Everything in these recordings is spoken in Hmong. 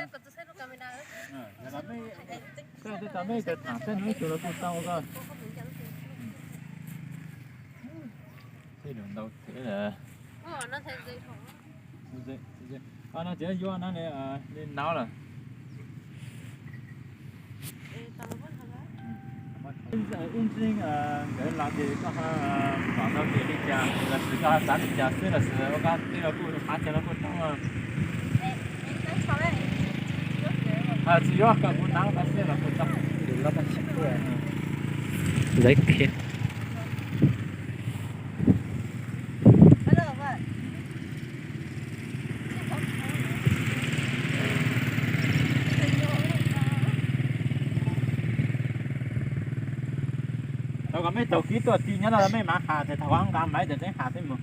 Koj twb tau mej cov tham txij no ib tug los kuj tau koj. Tej lus ntau thiab. No ces yuav no li nau lawm. Ib ntsis nkawd los ces koj ho pom tau tias li cas los sis koj ho xav li cas xwb los sis ua koj tij los kuj qab tag los kuj tau. Tsis yuav, koj kuv nab xwb los kuj tau. Ntawd khiav. Tau kom mej taug kev tuaj tim nyob no mej mam has, ces thaum nqa maiv ces tseem has thiab mus.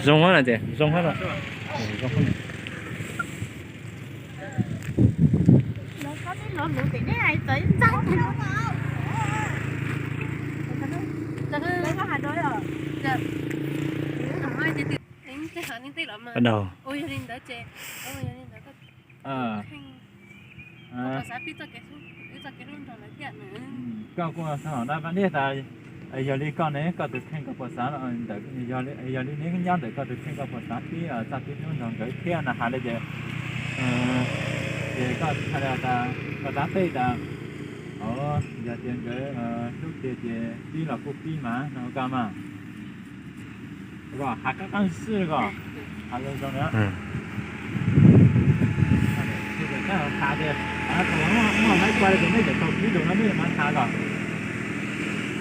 Zoo no ces zoo no. Bắt đầu. Koj kuj xav hom dab vaj niaj tas, yog li koj ne koj tus kheej koj puas xav, yog li neb nyob ntawm koj tus kheej koj puas xav pib txoj kev hlub nrog nkawd thiab na, has li ces, ces koj hais tas koj xav pib tas, yog tias nkawd hlub tiag ces pib los kuj pib mas no koj mas. Has qab qab xwb ko, has zoo zoo na. Has tias, muaj maiv kua li ces nej cov tau pib lus no nej mam has ko.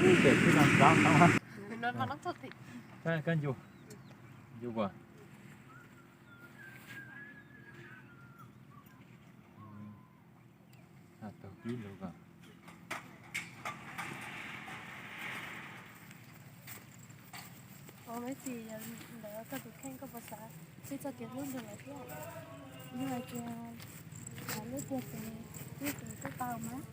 Ces tsis tau xav tau. Koj ncu, ncu ko. Tau pib lus ko. Ua me ntsis ntawd koj tus kheej koj puas xav pib txoj kev hlub nrog lawv thiab? Yog hais tias lub tiag ces pib ces twb tau mas.